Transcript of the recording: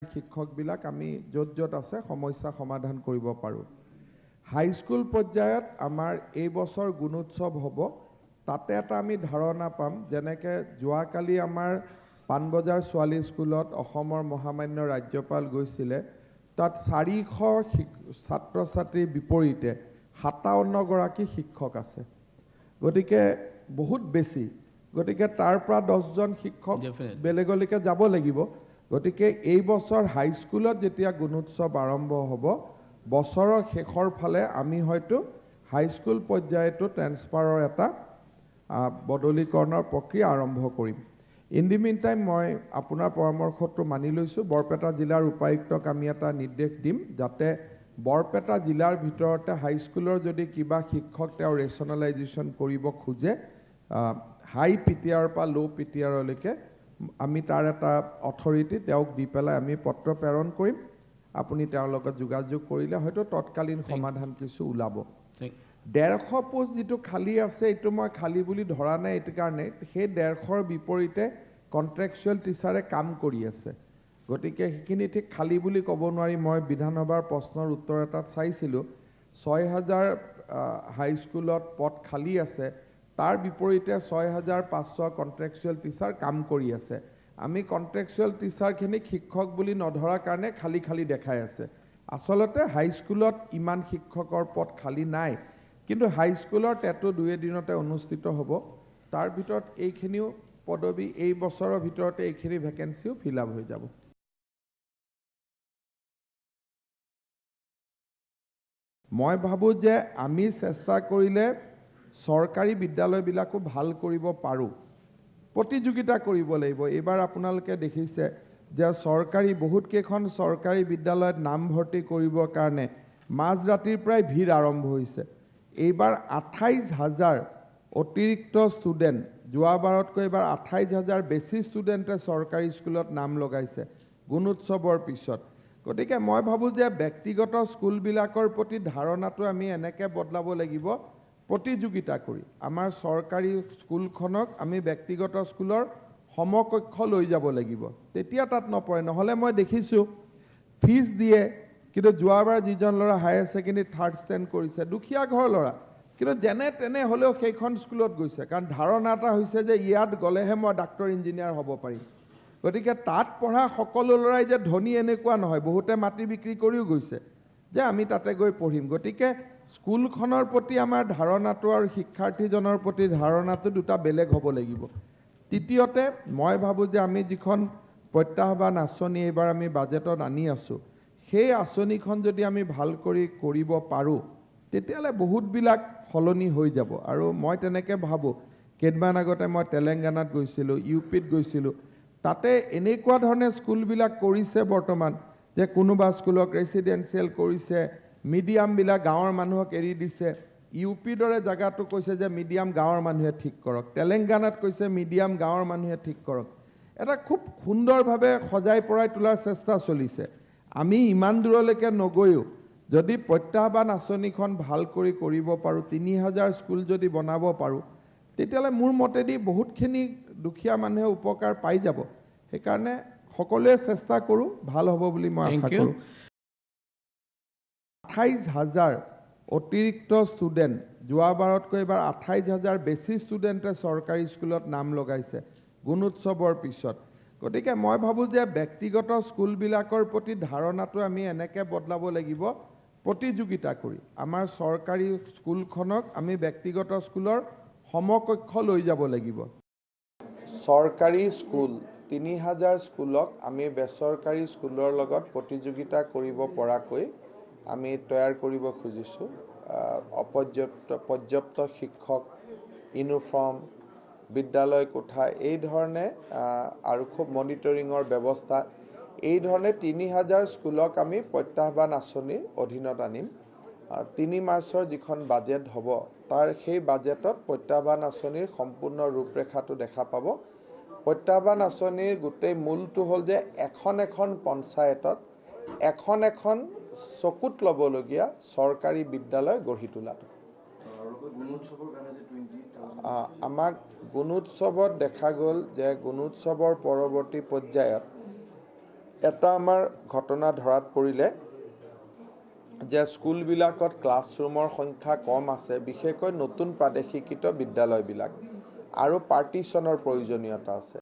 শিক্ষকবিলাক আমি য'ত য'ত আছে সমস্যা সমাধান কৰিব পাৰোঁ। হাইস্কুল পৰ্যায়ত আমাৰ এই বছৰ গুণোৎসৱ হ'ব, তাতে এটা আমি ধাৰণা পাম। যেনেকৈ যোৱাকালি আমাৰ পাণবজাৰ ছোৱালী স্কুলত অসমৰ মহামান্য ৰাজ্যপাল গৈছিলে, তাত 400 ছাত্ৰ ছাত্ৰীৰ বিপৰীতে 57গৰাকী শিক্ষক আছে, গতিকে বহুত বেছি। গতিকে তাৰ পৰা 10জন শিক্ষক বেলেগলৈকে যাব লাগিব। গতিকে এই বছৰ হাইস্কুলত যেতিয়া গুণোৎসৱ আৰম্ভ হ'ব, বছৰৰ শেষৰ ফালে আমি হয়তো হাইস্কুল পৰ্যায়তো ট্ৰেন্সফাৰৰ এটা বদলীকৰণৰ প্ৰক্ৰিয়া আৰম্ভ কৰিম। ইন the mean time মই আপোনাৰ পৰামৰ্শটো মানি লৈছোঁ। বৰপেটা জিলাৰ উপায়ুক্তক আমি এটা নিৰ্দেশ দিম যাতে বৰপেটা জিলাৰ ভিতৰতে হাইস্কুলৰ যদি কিবা শিক্ষক তেওঁ ৰেচনেলাইজেশ্যন কৰিব খোজে, হাই পি টি আৰৰ পৰা ল' পি টি আৰলৈকে আমি তাৰ এটা অথৰিটি তেওঁক দি পেলাই আমি পত্ৰ প্ৰেৰণ কৰিম। আপুনি তেওঁৰ লগত যোগাযোগ কৰিলে হয়তো তৎকালীন সমাধান কিছু ওলাব। 150 পোষ্ট যিটো খালী আছে, এইটো মই খালী বুলি ধৰা নাই, এইটো কাৰণে সেই 150ৰ বিপৰীতে কণ্ট্ৰেকচুৱেল টিচাৰে কাম কৰি আছে, গতিকে সেইখিনি ঠিক খালী বুলি ক'ব নোৱাৰি। মই বিধানসভাৰ প্ৰশ্নৰ উত্তৰ এটাত চাইছিলোঁ, 6000 হাইস্কুলত পদ খালী আছে, তাৰ বিপৰীতে 6500 কণ্ট্ৰেকচুৱেল টিচাৰ কাম কৰি আছে। আমি কণ্ট্ৰেকচুৱেল টিচাৰখিনিক শিক্ষক বুলি নধৰাৰ কাৰণে খালী খালী দেখাই আছে। আচলতে হাইস্কুলত ইমান শিক্ষকৰ পদ খালী নাই, কিন্তু হাইস্কুলৰ টেটো 2 এদিনতে অনুষ্ঠিত হ'ব, তাৰ ভিতৰত এইখিনিও পদবী এই বছৰৰ ভিতৰতে এইখিনি ভেকেঞ্চিও ফিল আপ হৈ যাব। মই ভাবোঁ যে আমি চেষ্টা কৰিলে চৰকাৰী বিদ্যালয়বিলাকো ভাল কৰিব পাৰোঁ, প্ৰতিযোগিতা কৰিব লাগিব। এইবাৰ আপোনালোকে দেখিছে যে চৰকাৰী বহুতকেইখন চৰকাৰী বিদ্যালয়ত নামভৰ্তি কৰিবৰ কাৰণে মাজৰাতিৰ পৰাই ভিৰ আৰম্ভ হৈছে। এইবাৰ 28,000 অতিৰিক্ত ষ্টুডেণ্ট, যোৱাবাৰতকৈ এইবাৰ 28,000 বেছি ষ্টুডেণ্টে চৰকাৰী স্কুলত নাম লগাইছে গুণোৎসৱৰ পিছত। গতিকে মই ভাবোঁ যে ব্যক্তিগত স্কুলবিলাকৰ প্ৰতি ধাৰণাটো আমি এনেকৈ বদলাব লাগিব, প্ৰতিযোগিতা কৰি আমাৰ চৰকাৰী স্কুলখনক আমি ব্যক্তিগত স্কুলৰ সমকক্ষ লৈ যাব লাগিব, তেতিয়া তাত নপৰে। নহ'লে মই দেখিছোঁ ফিজ দিয়ে, কিন্তু যোৱাবাৰ যিজন ল'ৰা হায়াৰ ছেকেণ্ডেৰী থাৰ্ড ষ্টেণ্ড কৰিছে, দুখীয়া ঘৰৰ ল'ৰা, কিন্তু যেনে তেনে হ'লেও সেইখন স্কুলত গৈছে, কাৰণ ধাৰণা এটা হৈছে যে ইয়াত গ'লেহে মই ডাক্তৰ ইঞ্জিনিয়াৰ হ'ব পাৰিম। গতিকে তাত পঢ়া সকলো ল'ৰাই যে ধনী এনেকুৱা নহয়, বহুতে মাটি বিক্ৰী কৰিও গৈছে যে আমি তাতে গৈ পঢ়িম। গতিকে স্কুলখনৰ প্ৰতি আমাৰ ধাৰণাটো আৰু শিক্ষাৰ্থীজনৰ প্ৰতি ধাৰণাটো দুটা বেলেগ হ'ব লাগিব। তৃতীয়তে মই ভাবোঁ যে আমি যিখন প্ৰত্যাহ্বান আঁচনি এইবাৰ আমি বাজেটত আনি আছোঁ, সেই আঁচনিখন যদি আমি ভাল কৰি কৰিব পাৰোঁ তেতিয়াহ'লে বহুতবিলাক সলনি হৈ যাব। আৰু মই তেনেকৈ ভাবোঁ, কেইদিনমান আগতে মই তেলেংগানাত গৈছিলোঁ, ইউ পিত গৈছিলোঁ, তাতে এনেকুৱা ধৰণে স্কুলবিলাক কৰিছে বৰ্তমান যে কোনোবা স্কুলক ৰেচিডেঞ্চিয়েল কৰিছে, মিডিয়ামবিলাক গাঁৱৰ মানুহক এৰি দিছে। ইউ পিৰ দৰে জেগাটো কৈছে যে মিডিয়াম গাঁৱৰ মানুহে ঠিক কৰক, তেলেংগানাত কৈছে মিডিয়াম গাঁৱৰ মানুহে ঠিক কৰক। এটা খুব সুন্দৰভাৱে সজাই পৰাই তোলাৰ চেষ্টা চলিছে। আমি ইমান দূৰলৈকে নগৈও যদি প্ৰত্যাহ্বান আঁচনিখন ভাল কৰি কৰিব পাৰোঁ, 3000 স্কুল যদি বনাব পাৰোঁ, তেতিয়াহ'লে মোৰ মতেদি বহুতখিনি দুখীয়া মানুহে উপকাৰ পাই যাব। সেইকাৰণে সকলোৱে চেষ্টা কৰোঁ, ভাল হ'ব বুলি মই আশা কৰোঁ। 28,000 অতিৰিক্ত ষ্টুডেণ্ট, যোৱাবাৰতকৈ এইবাৰ 28,000 বেছি ষ্টুডেণ্টে চৰকাৰী স্কুলত নাম লগাইছে গুণোৎসৱৰ পিছত। গতিকে মই ভাবোঁ যে ব্যক্তিগত স্কুলবিলাকৰ প্ৰতি ধাৰণাটো আমি এনেকৈ বদলাব লাগিব, প্ৰতিযোগিতা কৰি আমাৰ চৰকাৰী স্কুলখনক আমি ব্যক্তিগত স্কুলৰ সমকক্ষ লৈ যাব লাগিব। চৰকাৰী স্কুল 3000 স্কুলক আমি বেচৰকাৰী স্কুলৰ লগত প্ৰতিযোগিতা কৰিব পৰাকৈ আমি তৈয়াৰ কৰিব খুজিছোঁ। পৰ্যাপ্ত শিক্ষক, ইউনিফৰ্ম, বিদ্যালয় কোঠা, এই ধৰণে আৰু খুব মনিটৰিঙৰ ব্যৱস্থা, এই ধৰণে 3000 স্কুলক আমি প্ৰত্যাহ্বান আঁচনিৰ অধীনত আনিম। 3 মাৰ্চৰ যিখন বাজেট হ'ব, তাৰ সেই বাজেটত প্ৰত্যাহ্বান আঁচনিৰ সম্পূৰ্ণ ৰূপৰেখাটো দেখা পাব। প্ৰত্যাহ্বান আঁচনিৰ গোটেই মূলটো হ'ল যে এখন এখন পঞ্চায়তত এখন এখন চকুত ল'বলগীয়া চৰকাৰী বিদ্যালয় গঢ়ি তোলাটো। আমাক গুণোৎসৱত দেখা গ'ল যে গুণোৎসৱৰ পৰৱৰ্তী পৰ্যায়ত এটা আমাৰ ঘটনা ধৰাত পৰিলে যে স্কুলবিলাকত ক্লাছৰুমৰ সংখ্যা কম আছে, বিশেষকৈ নতুন প্ৰাদেশিকৃত বিদ্যালয়বিলাক, আৰু পাৰ্টিশ্যনৰ প্ৰয়োজনীয়তা আছে।